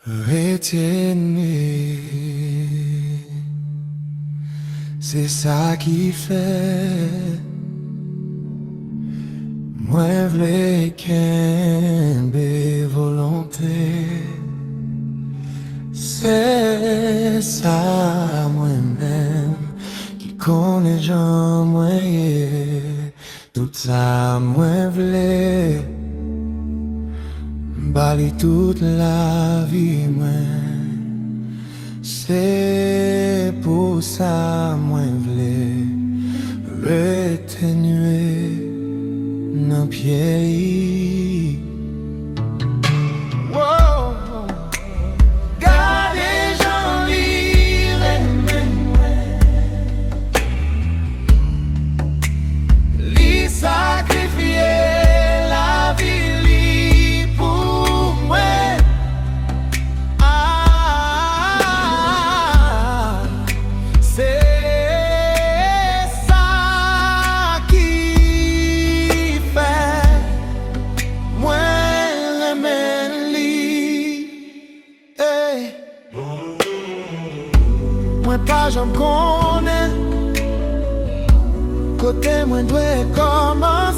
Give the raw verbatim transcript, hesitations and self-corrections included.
Reteni, se sa ki fè mwen vle kenbe volonte. Se sa mwen menm ki konnen jan mwen ye. Tout sa mwen vle, m ba li tout lavi mwen. Se pou sa mwen vle reteni nan pye li. Wow! Gade jan li renmen mwen. Li sakrifye lavi li pou mwen. Ah, se sa ki fè mwen renmen li. Ey. Mwen pa janm konnen kote mwen dwe kòmanse.